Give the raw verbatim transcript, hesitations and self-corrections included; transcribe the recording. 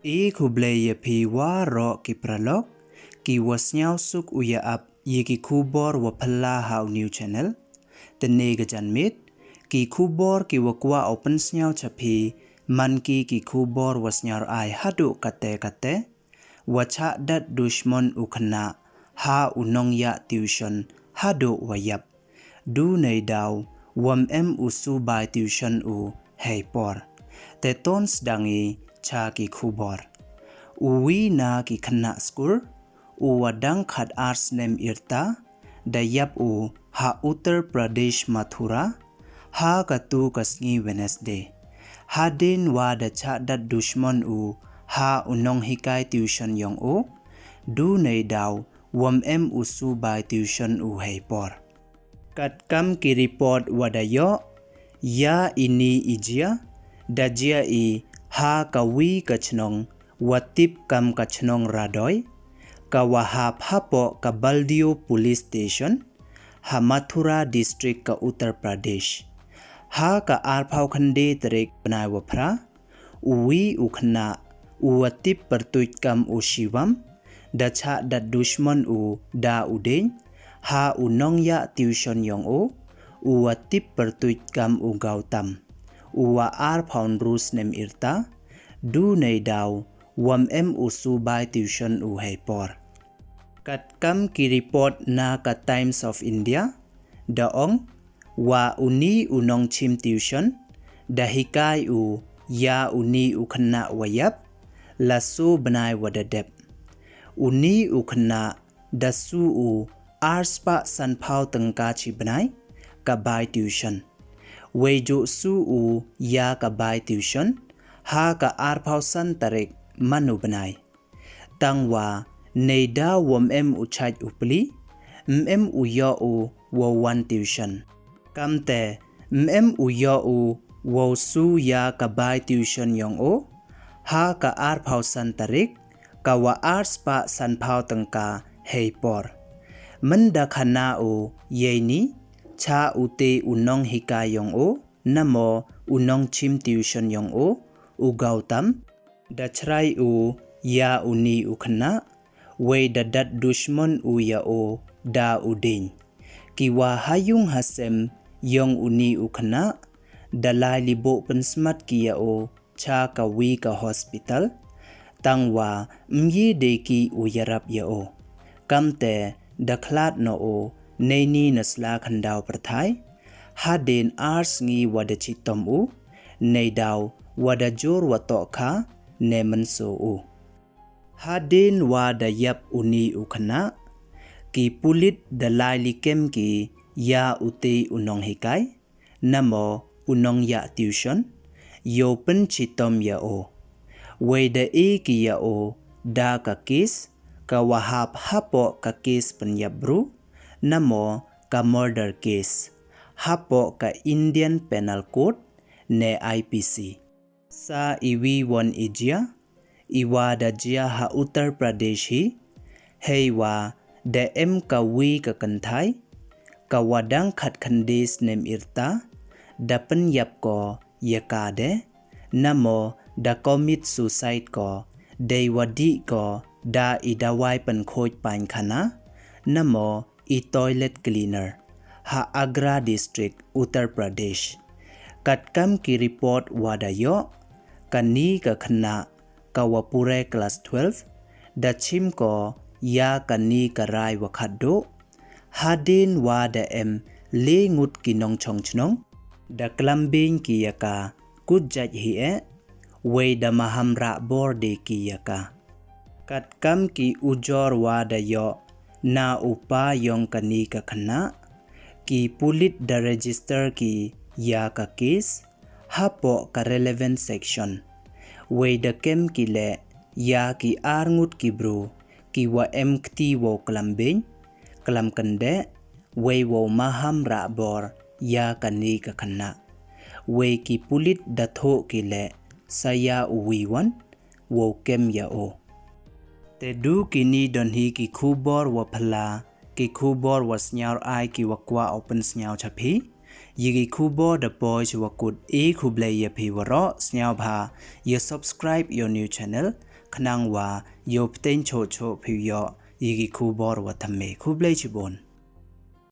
E khublei ya phi waroh ki paralok, ki wa sniawsuk u ya ap ya ki khubor wa phylla ha u new channel. Tene ka janmiet, ki khubor ki wa kwah u pynsniaw cha phi, man ki ki khubor wa sniaw ai haduh kate kate. Wa chah dat dushmon u khynnah ha u nongyah tuition haduh wa yap. Du neidaw wam em u su bai tuition u hei por. Te ton sdang i cha ki khubor. U wi na ki khynnah skur, u wa dang khat ar snem yrta, da yap u ha Uttar Pradesh Mathura, ha katu ka sngi Wednesday. Hadien wa da chah dat dushmon u ha u nonghikai tuition yong u, du neidaw wam em u su bai tuition u hei por. Katkam ki report wa da yoh, ya ini i jia, da jia i ha ka wi ka chnong wa tip kam ka chnong Radoi, ka wa hap hapoh ka Baldio Police Station, ha Mathura District ka Uttar Pradesh. Ha ka arphaw khyndai tarik bnai wa phra, u wi u khynnah, u wa tip pyrtuit kam u Shivam, da chah dat dushmon u da u ding ha u nongyah tuition yong u, u wa tip pyrtuit kam u Gautam, u wa arphaw ynru snem yrta, du neidaw wam em u su bai tuition u hei por. Katkam ki report na ka Times of India, da ong, wa uni u nongchim tuition, da hikai u ya uni u khynnah wa yap, la su bnai wa da dep. Uni u khynnah da su u ar spah san phaw tyngka chi bnai, ka bai tuition. Wei ju su u ya ka bai tuition ha ka arphaw san tarik man u bnai. Tang wa neidaw wam em u chait u pli, m em u yoh u wow wan tuition. Kamte, m em u yoh u wow su ya ka bai tuition yong u ha ka arphaw san tarik, ka wa ar spah san phaw tyngka hei por. Mynda khana u yei ni cha u te u nonghikai yong u, namo u nongchim tuition yong u, u Gautam, da chrai u ya uni u khynnah, wei da dat dushmon u ya u da u ding. Ki wa ha yung ha sem yong uni u khynnah, da lai li buh pynsmat ki ya u cha ka wi ka hospital, tang wa m yi de ki u yarap ya u. Kamte da khlad noh u neini na sla khyndaw pyrthai, hadien ar sngi wa da chitom u, neidaw wa da jur wa toh kha ne mynso u. Hadien wa da yap uni u khynnah, ki pulit da lai li kem ki ya u te u nonghikai, namo u nongya tuition, yow pynchitom ya u. Wei da e ki ya u da ka case ka wa hap hapoh ka case pynyap bru, namo ka murder case, hapoh ka Indian Penal Code ne I P C. Sa i wi won i jia, i wa da jia ha Uttar Pradesh hi, hei wa da em ka wi ka kynthai, ka wa dang khatkhyndai snem yrta, da pynyap ko ya ka de, namo da commit suicide ko, dei wa dih ko da i dawai pynkhuid painkhana, namo i toilet cleaner, ha Agra District, Uttar Pradesh. Katkam ki report wa da yoh, kani ka khynnah ka wa pure class twelve, da chim ko ya kani ka rai wa khatduh, hadien wa da em le ngut ki nongchong chnong, da klam beiñ ki ya ka kut jait hi e, wei da maham rah bor de ki ya ka. Katkam ki ujor wa da yoh na u pa yong kani ka khynnah, ki pulit da register ki ya ka case hapoh ka relevant section. Wei da kem ki leh ya ki ar ngut ki bru ki wa em kti wow klam beiñ, klam kyndeh, wei wow maham rah bor ya kani ka khynnah. Wei ki pulit da thoh ki leh sa ya u wi won wow kem ya u. Te du kini don hi ki khubor wa phylla, ki khubor wa sniaw ai ki wa kwah u pynsniaw cha phi. Ya ki khubor da poi cha wa kut, e khublei ya phi waroh, sniawbha ya subscribe ya u new channel. khnang wa yow pteiñ chooh chooh phi u yoh ya ki khubor wa thymme. Khublei chiboon.